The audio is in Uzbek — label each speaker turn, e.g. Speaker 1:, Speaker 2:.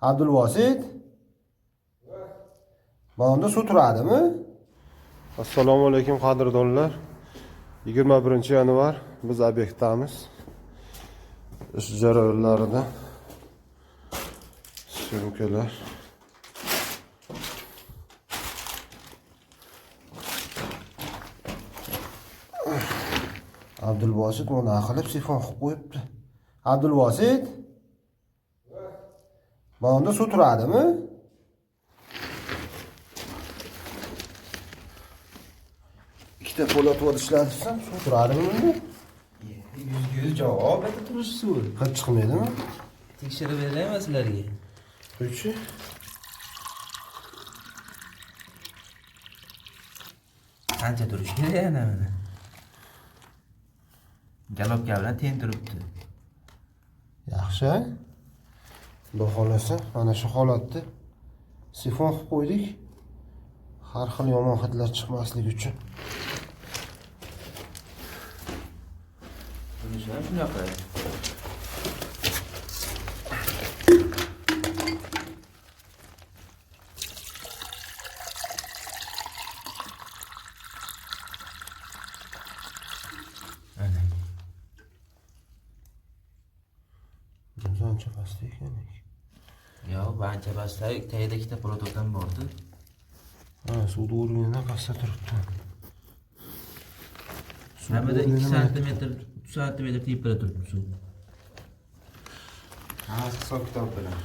Speaker 1: Abdulvosit? Mana unda suv turadimi? Assalomu alaykum, qadrdonlar. 21 yanvar, biz obyektdamiz. Ish jarayonlarida syomkalar. Abdulbosit mana qilib sifon qilib qo'yibdi. Abdulbosit? Mana unda suv turadimi? Ikkita po'lat ishlatibsan, suv turadimi bunda?
Speaker 2: 100% javob это turish suvi.
Speaker 1: Hid chiqmaydimi?
Speaker 2: Tekshirib beraymi sizlarga?
Speaker 1: Qo'ychi.
Speaker 2: Qancha turish kerak yana mana. Galopka bilan teng turibdi.
Speaker 1: Yaxshi. Xudo xohlasa, mana shu holatda sifon qilib qo'ydik. Har xil yomon hidlar chiqmasligi uchun.
Speaker 2: Bunisi ham shunaqa. Ana.
Speaker 1: Bunisi ancha pastda ekan lekin.
Speaker 2: Yo'q, bu ancha pastda, tagida ikkita protokan bordi.
Speaker 1: Ha, suvni o'rnidan pastda turibdi. Suv
Speaker 2: Hamida 2
Speaker 1: o'rnidan
Speaker 2: santimetr, 3 santimetr tepada turibdi suv. Hammasi hisob kitob bilan.